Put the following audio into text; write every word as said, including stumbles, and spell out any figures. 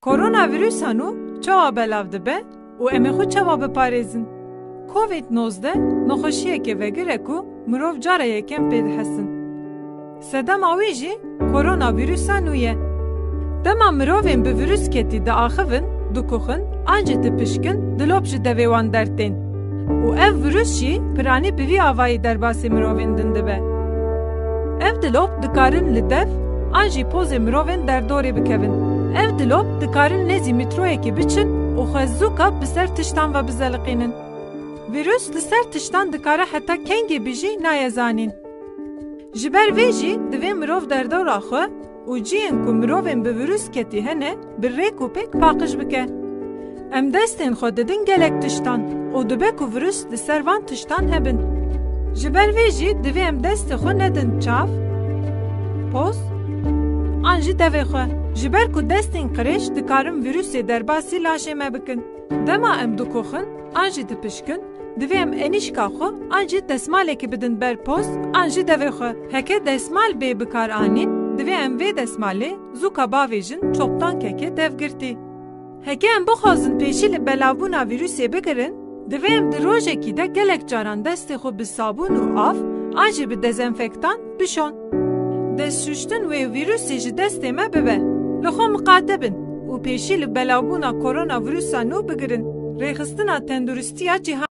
Koronavîrusa nû çawa belav dibe û em ê xwe çawa biparêzin? Covid nozdeh nexweşiyeke vegir e ku mirov cara yekem pê dihesin. Sedema wî jî koronavîrusa nû ye. Dema mirovên bi vîrus ketî diaxivin, dikuxin an jî dipişkin, dilop ji devê wan dertên. Û ev vîrus jî piranî bi vî avayî derbasî mirovên din dibe. Ev dilop dikarin li dev an jî pozê mirovên derdorê bikevin. Ev dilop dikarin nêzî mîtroyekê biçin û xwe zûka bi ser tiştan ve bizeliqînin. Vîrus li ser tiştan dikare heta kengê bijî naye zanîn. Ji ber vê jî divê mirov derdora xwe û cihên ku mirovên bi vîrus ketî hene bi rêk û pêk paqij bike. Em destên xwe didin gelek tiştan û dibe ku vîrus li ser van tiştan hebin. Ji ber vê jî divê em destê xwe nedin çav, poz an jî devê xwe. Ji ber ku destên qirêj dikarin vîrusê derbasî laşê me bikin. Dema em dikoxin an jî dipişkin, divê em enîşka xwe an jî desmalekê bidin ber poz an jî devê xwe. Heke desmal bê bikaranîn, divê em vê desmalê zûka bavêjin çoktan keke dev girtî. Heke em bixwazin pêşî li belavbûna vîrusê bigirin, divê em di rojekî de gelek caran destê xwe bi sabûn û av an jî bi dezenfektan bişon. Destşuştin wê vîrusê ji destê me bibe. Li xwe miqate bin û pêşî li belavbûna koronavîrusa nû bigirin. Rêxistina Tenduristiya Cîhanê.